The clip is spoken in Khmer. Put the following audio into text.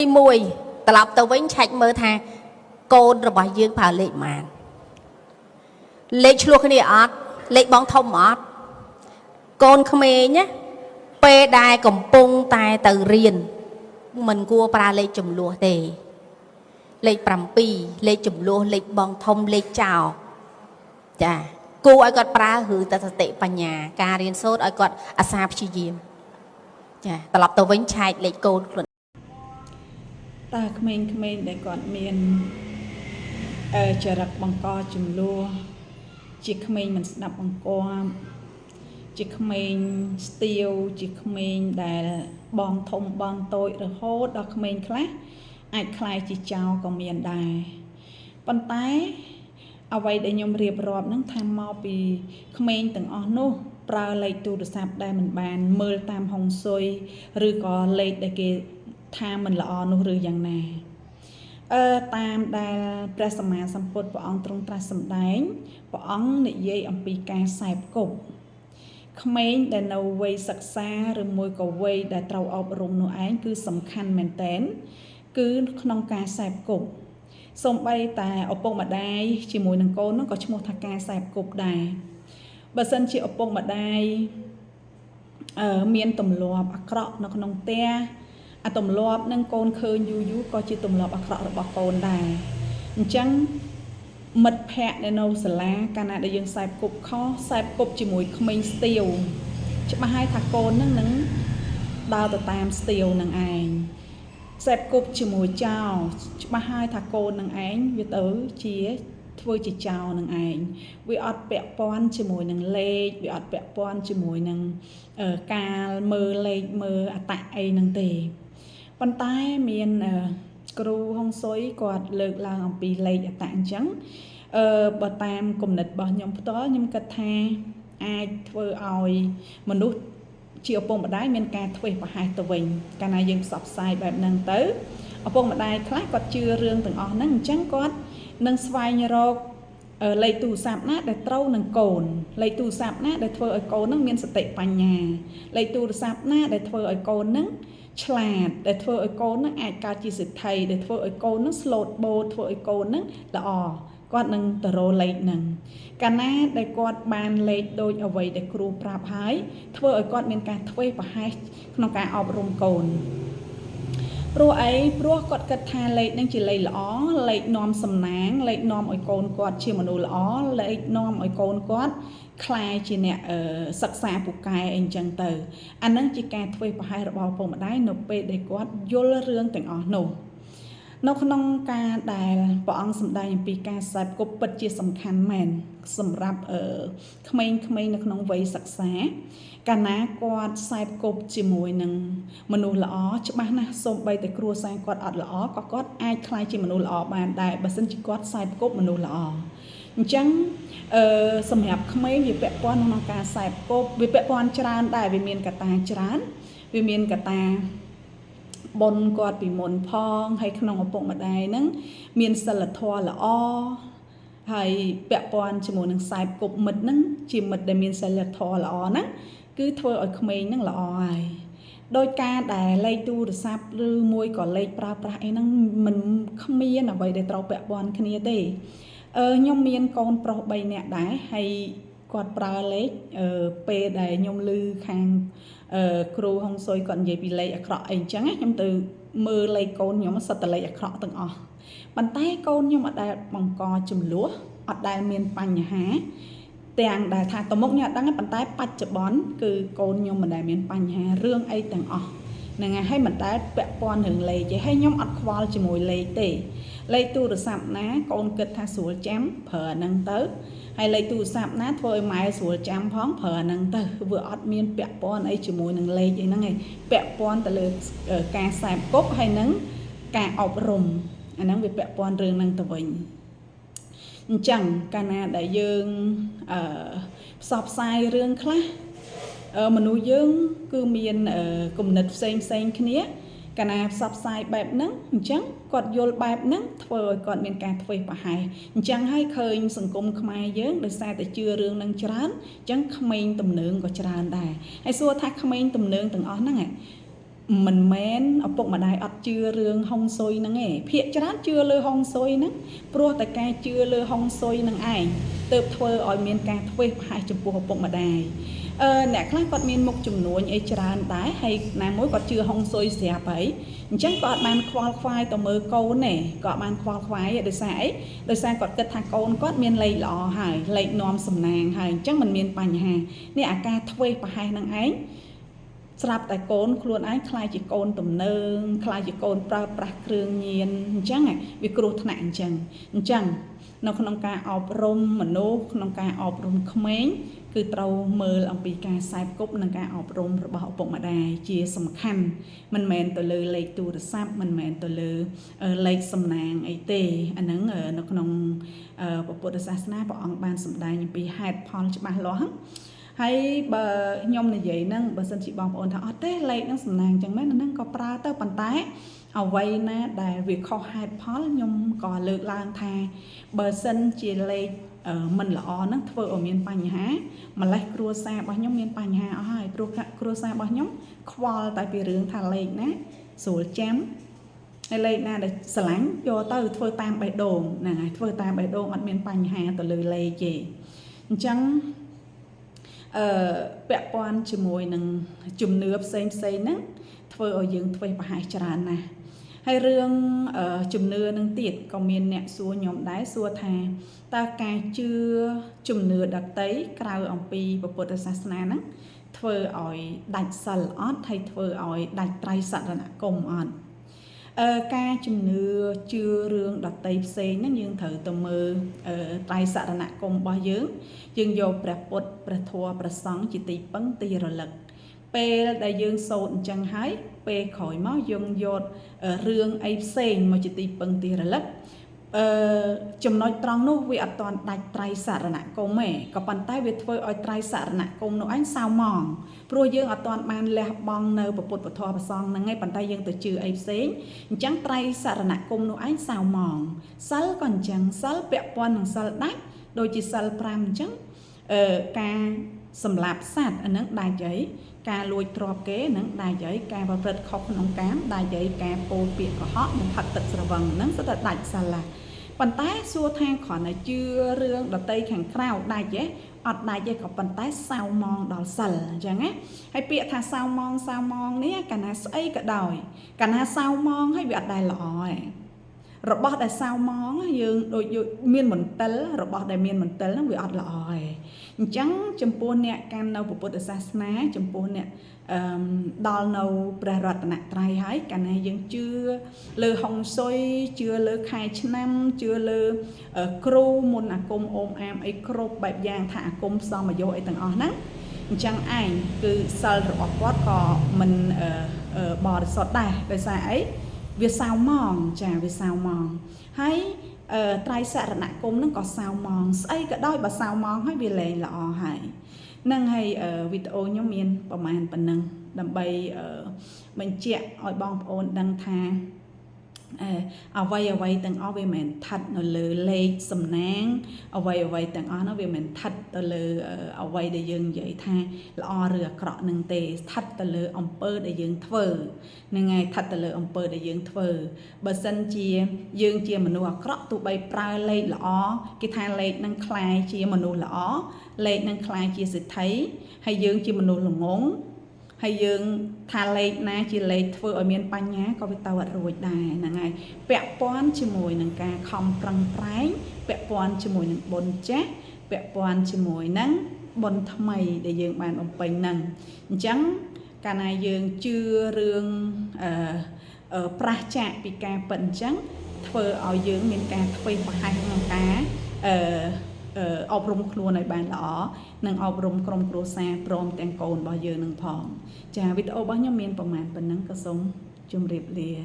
ទី1ត្រឡប់ទៅវិញឆែកមើលថាកូនរបស់យើងប្រើលេខប៉ុន្មានលេខឆ្លោះគ្នាអត់លេខបងធំអត់កូនក្មេងណាពេលដែលកំពុងតែទៅរៀនមិនគួរប្រើលេខចំនួនទេលេខ7លេខចំនួនលេខបងធំលេខចោលចាគួរឲ្យគាត់ប្រើឬតសតិបញ្ញាការរៀនសូត្រឲ្យគាត់អាសាព្យាយាមចាត្រឡប់ទៅវិញឆែកលេខកូនខ្លួន តើក្មេងៗដែលគាត់មានចរិតបង្កចំនួនជាក្មេងមិនស្ដាប់បង្គាប់ជាក្មេងស្ទាវជាក្មេងដែលបងធំបងតូចរហូតដល់ក្មេងខ្លះអាចក្លាយជាចោរក៏មានដែរប៉ុន្តែអ្វីដែលខ្ញុំរៀបរាប់ហ្នឹងថាមកពីក្មេងទាំងអស់នោះប្រើលេខទូរស័ព្ទដែលមិនបានមើលតាមហុងស៊ុយឬក៏លេខដែលគេថាមិនល្អនោះឬយ៉ាងណាអឺតាមដែលព្រះសម្មាសម្ពុទ្ធព្រះអង្គទ្រង់ត្រាស់សម្ដែងព្រះអង្គនិយាយអំពីការសែបគប់ក្មេងដែលនៅវ័យសិក្សាឬមួយក៏វ័យដែលត្រូវអប់រំនោះឯងគឺសំខាន់មែនទែនគឺក្នុងការសែបគប់សូម្បីតែឪពុកម្ដាយជាមួយនឹងកូននោះក៏ឈ្មោះថាការសែបគប់ដែរបើសិនជាឪពុកម្ដាយមានទម្លាប់អាក្រក់នៅក្នុងផ្ទះអាទម្លាប់នឹងកូនឃើញយូរយូរក៏ជាទម្លាប់អាក្រក់របស់កូនដែរអញ្ចឹងមិត្តភ័ក្តិដែលនៅសាលាកាលណាដែលយើងសែបគប់ខុសសែបគប់ជាមួយក្មេងស្ទាវច្បាស់ហើយថាកូននឹងនឹងដើរទៅតាមស្ទាវនឹងឯងសែបគប់ជាមួយចោលច្បាស់ហើយថាកូននឹងឯងវាទៅជាធ្វើជាចោលនឹងឯងវាអត់ពាក់ព័ន្ធជាមួយនឹងលេខវាអត់ពាក់ព័ន្ធជាមួយនឹងកាលមើលលេខមើលអតៈអីនឹងទេប៉ុន្តែមានគ្រូហុងស៊ុយគាត់លើកឡើងអំពីលេខអតៈអញ្ចឹងបើតាមគំនិតរបស់ខ្ញុំផ្ទាល់ខ្ញុំគិតថាអាចធ្វើឲ្យមនុស្សជាឪពុកម្ដាយមានការធ្វេសប្រហែសទៅវិញកាលណាយើងផ្សព្វផ្សាយបែបហ្នឹងទៅឪពុកម្ដាយខ្លះគាត់ជឿរឿងទាំងអស់ហ្នឹងអញ្ចឹងគាត់នឹងស្វែងរកលេខទូរស័ព្ទណាដែលត្រូវនឹងកូនលេខទូរស័ព្ទណាដែលធ្វើឲ្យកូននឹងមានសតិបញ្ញាលេខទូរស័ព្ទណាដែលធ្វើឲ្យកូននឹងឆ្លាតដែលធ្វើឲ្យកូននឹងអាចកើតជាសេដ្ឋីដែលធ្វើឲ្យកូននឹងស្លូតបូតធ្វើឲ្យកូននឹងល្អគាត់នឹងទៅរកលេខហ្នឹងកាលណាដែលគាត់បានលេខដូចអ្វីដែលគ្រូប្រាប់ហើយធ្វើឲ្យគាត់មានការធ្វេសប្រហែសក្នុងការអប់រំកូនព្រោះអីព្រោះគាត់គិតថាលេខហ្នឹងជាលេខល្អលេខនាំសំណាងលេខនាំឲ្យកូនគាត់ជាមនុស្សល្អលេខនាំឲ្យកូនគាត់ក្លាយជាអ្នកសិក្សាពូកែអីចឹងទៅអាហ្នឹងជាការធ្វេសប្រហែសរបស់ឪពុកម្ដាយនៅពេលដែលគាត់យល់រឿងទាំងអស់នោះនៅក្នុងការដែលព្រះអង្គសម្ដែងអំពីការសែបគប់ពិតជាសំខាន់មែនសម្រាប់ក្មេងៗនៅក្នុងវ័យសិក្សាកាលណាគាត់សែបគប់ជាមួយនឹងមនុស្សល្អច្បាស់ណាស់សូម្បីតែគ្រួសារគាត់អត់ល្អក៏គាត់អាចក្លាយជាមនុស្សល្អបានដែរបើសិនជាគាត់សែបគប់មនុស្សល្អអញ្ចឹងសម្រាប់ក្មេងវាពាក់ព័ន្ធក្នុងការសែបគប់វាពាក់ព័ន្ធច្រើនដែរវាមានកត្តាច្រើនវាមានកត្តាបុណ្យគាត់ពីមុនផងហើយក្នុងឪពុកម្ដាយហ្នឹងមានសិលធម៌ល្អហើយពាក់ព័ន្ធជាមួយនឹងខ្សែគប់មិត្តហ្នឹងជាមិត្តដែលមានសិលធម៌ល្អហ្នឹងគឺធ្វើឲ្យក្មេងហ្នឹងល្អហើយដោយការដែលលេខទូរស័ព្ទឬមួយក៏លេខប្រើប្រាស់អីហ្នឹងមិនគ្មានអ្វីដែលត្រូវពាក់ព័ន្ធគ្នាទេខ្ញុំមានកូនប្រុស3នាក់ដែរហើយគាត់ប្រើលេខពេលដែលខ្ញុំឮខាងគ្រូហុងស៊ុយគាត់និយាយពីលេខអាក្រក់អីអញ្ចឹងខ្ញុំទៅមើលលេខកូនខ្ញុំសិតតែលេខអាក្រក់ទាំងអស់ប៉ុន្តែកូនខ្ញុំអត់ដែលបង្កចំនួនអត់ដែលមានបញ្ហាទាំងដែលថាតមុខខ្ញុំអត់ដឹងប៉ុន្តែបច្ចុប្បន្នគឺកូនខ្ញុំមិនដែលមានបញ្ហារឿងអីទាំងអស់ហ្នឹងហើយមិនដែលពាក់ព័ន្ធរឿងលេខទេហើយខ្ញុំអត់ខ្វល់ជាមួយលេខទេលេខទូរស័ព្ទណាកូនគិតថាស្រួលចាំប្រើអាហ្នឹងទៅហើយលេខទូរស័ព្ទណាធ្វើឲ្យម៉ែស្រួលចាំផងប្រើអាហ្នឹងទៅវាអត់មានពាក់ព័ន្ធអីជាមួយនឹងលេខអីហ្នឹងឯងពាក់ព័ន្ធទៅលើការខ្សែគប់ហើយនឹងការអប់រំអាហ្នឹងវាពាក់ព័ន្ធរឿងហ្នឹងទៅវិញអញ្ចឹងកាលណាដែលយើងផ្សព្វផ្សាយរឿងខ្លះមនុស្សយើងគឺមានគំនិតផ្សេងផ្សេងគ្នាកាលណាផ្សព្វផ្សាយបែបហ្នឹងអញ្ចឹងគាត់យល់បែបហ្នឹងធ្វើឲ្យគាត់មានការធ្វេសប្រហែសអញ្ចឹងហើយឃើញសង្គមខ្មែរយើងដោយសារតែជឿរឿងហ្នឹងច្រើនអញ្ចឹងក្មេងទំនើងក៏ច្រើនដែរហើយសួរថាក្មេងទំនើងទាំងអស់ហ្នឹង មិនមែនឪពុកម្ដាយអត់ជឿរឿងហុងស៊ុយហ្នឹងឯងភាកច្រើនជឿលើហុងស៊ុយហ្នឹងព្រោះតែការជឿលើហុងស៊ុយហ្នឹងឯងទើបធ្វើឲ្យមានការធ្វេសប្រហែសចំពោះឪពុកម្ដាយអ្នកខ្លះគាត់មានមុខចំនួនអីច្រើនដែរហើយណាមួយគាត់ជឿហុងស៊ុយស្រាប់ហើយអញ្ចឹងគាត់អត់បានខ្វល់ខ្វាយទៅមើលកូនទេគាត់បានខ្វល់ខ្វាយទេដោយសារអីដោយសារគាត់គិតថាកូនគាត់មានលេខល្អហើយលេខនាំសំណាងហើយអញ្ចឹងมันមានបញ្ហានេះអាការធ្វេសប្រហែសហ្នឹងឯងស្រាប់តែកូនខ្លួនឯងខ្លាយជាកូនទំនើងខ្លាយជាកូនប្រើប្រាស់គ្រឿងញៀនអញ្ចឹងវាគ្រោះថ្នាក់អញ្ចឹងអញ្ចឹងនៅក្នុងការអប់រំមនុស្សក្នុងការអប់រំក្មេងគឺត្រូវមើលអំពីការខ្សែគប់និងការអប់រំរបស់ឪពុកម្ដាយជាសំខាន់មិនមែនទៅលើលេខទូរស័ព្ទមិនមែនទៅលើលេខសំណាងអីទេអាហ្នឹងនៅក្នុងពុទ្ធសាសនាព្រះអង្គបានសម្ដែងអំពីហេតុផលច្បាស់លាស់ហើយបើខ្ញុំនិយាយហ្នឹងបើសិនជាបងប្អូនថាអត់ទេលេខហ្នឹងសំណាងចឹងមែនហ្នឹងក៏ប្រើទៅប៉ុន្តែអ្វីណាដែលវាខុសហេតុផលខ្ញុំក៏លើកឡើងថាបើសិនជាលេខមិនល្អហ្នឹងធ្វើឲ្យមានបញ្ហាម្លេះគ្រួសាររបស់ខ្ញុំមានបញ្ហាអស់ហើយព្រោះគ្រួសាររបស់ខ្ញុំខ្វល់តែពីរឿងថាលេខណាស្រួលចាំហើយលេខណាដែលស្រឡាញ់យកទៅធ្វើតាមបេះដូងហ្នឹងហើយធ្វើតាមបេះដូងអត់មានបញ្ហាទៅលើលេខទេអញ្ចឹងពាក់ព័ន្ធជាមួយនឹងជំនឿផ្សេងផ្សេងហ្នឹងធ្វើឲ្យយើងធ្វេសប្រហែសច្រើនណាស់ហើយរឿងជំនឿនឹងទៀតក៏មានអ្នកសួរខ្ញុំដែរសួរថាតើការជឿជំនឿដតីក្រៅអំពីពុទ្ធសាសនាហ្នឹងធ្វើឲ្យដាច់សិលអត់ហើយធ្វើឲ្យដាច់ត្រៃសរណគមអត់ការជំនឿជឿរឿងដតីផ្សេងហ្នឹងយើងត្រូវទៅមើលត្រៃសរណគមរបស់យើងយើងយកព្រះពុទ្ធព្រះធម៌ព្រះសង្ឃជាទីពឹងទីរលឹកពេលដែលយើងសូត្រអញ្ចឹងហើយពេលក្រោយមកយើងយករឿងអីផ្សេងមកជាទីពឹងទីរលឹកចំណុចត្រង់នោះវាអត់ទាន់ដាច់ត្រៃសរណគមទេក៏ប៉ុន្តែវាធ្វើឲ្យត្រៃសរណគមនោះឯងសៅមងព្រោះយើងអត់ទាន់បានលះបង់នៅពុទ្ធពធព្រះសង្ឃហ្នឹងឯងប៉ុន្តែយើងទៅជឿអីផ្សេងអញ្ចឹងត្រៃសរណគមនោះឯងសៅមងសិលក៏អញ្ចឹងសិលពាក់ព័ន្ធនឹងសិលដាច់ដូចជាសិល5អញ្ចឹងការសម្លាប់សត្វអានឹងដាច់អីការលួចទ្រព្យគេនឹងដាច់អីការប្រព្រឹត្តខុសក្នុងកាមដាច់អីការពោលពាក្យកុហកនិងផឹកទឹកស្រវឹងហ្នឹងសុទ្ធតែដាច់សិលឡាប៉ុន្តែសួរថាគ្រាន់តែជឿរឿងដតីខាងក្រៅដាច់ទេអត់ដាច់ទេក៏ប៉ុន្តែសៅមងដល់សិលអញ្ចឹងណាហើយពាក្យថាសៅមងសៅមងនេះកាលណាស្អីក៏ដោយកាលណាសៅមងហើយវាអត់ដែលល្អទេរបស់ដែលសៅមងយើងដូចមានមន្ទិលរបស់ដែលមានមន្ទិលហ្នឹងវាអត់ល្អទេអញ្ចឹងចំពោះអ្នកកាន់នៅពុទ្ធសាសនាចំពោះអ្នកដល់នៅព្រះរតនត្រ័យហើយកាលណាយើងជឿលើហុងស៊ុយជឿលើខែឆ្នាំជឿលើគ្រូមុនអាគមអូមអាមអីគ្រប់បែបយ៉ាងថាអាគមផ្សំអាយុអីទាំងអស់ហ្នឹងអញ្ចឹងឯងគឺសិលរបស់គាត់ក៏មិនបរិសុទ្ធដែរដោយសារអីវាសៅមងចាវាសៅមងហើយត្រៃសរណគមហ្នឹងក៏សៅមងស្អីក៏ដោយបើសៅមងហើយវាលែងល្អហើយនឹងហើយវីដេអូខ្ញុំមានប្រហែលប៉ុណ្ណឹងដើម្បីបញ្ជាក់ឲ្យបងប្អូនដឹងថាអ្វីអ្វីទាំងអស់វាមិនមែនស្ថិតនៅលើលេខសំណាងអ្វីអ្វីទាំងអស់នោះវាមិនស្ថិតទៅលើអ្វីដែលយើងនិយាយថាល្អឬអាក្រក់នឹងទេស្ថិតទៅលើអំពើដែលយើងធ្វើហ្នឹងហើយស្ថិតទៅលើអំពើដែលយើងធ្វើបើសិនជាយើងជាមនុស្សអាក្រក់ទោះបីប្រើលេខល្អគេថាលេខនឹងក្លាយជាមនុស្សល្អលេខនឹងក្លាយជាសេដ្ឋីហើយយើងជាមនុស្សល្ងងហើយយើងថាលេខណាជាលេខធ្វើឲ្យមានបញ្ហាក៏វាទៅអត់រួចដែរហ្នឹងហើយពាក់ព័ន្ធជាមួយនឹងការខំប្រឹងប្រែងពាក់ព័ន្ធជាមួយនឹងបុណ្យចាស់ពាក់ព័ន្ធជាមួយនឹងបុណ្យថ្មីដែលយើងបានបំពេញហ្នឹងអញ្ចឹងកាលណាយើងជឿរឿងប្រះចាកពីការពិតអញ្ចឹងធ្វើឲ្យយើងមានការធ្វេសប្រហែសក្នុងការអប់រំខ្លួនឲ្យបានល្អនិងអប់រំក្រុមគ្រួសារព្រមទាំងកូនរបស់យើងនឹងផងចាវីដេអូរបស់ខ្ញុំមានប្រមាណប៉ុណ្ណឹងក៏សូមជម្រាបលា។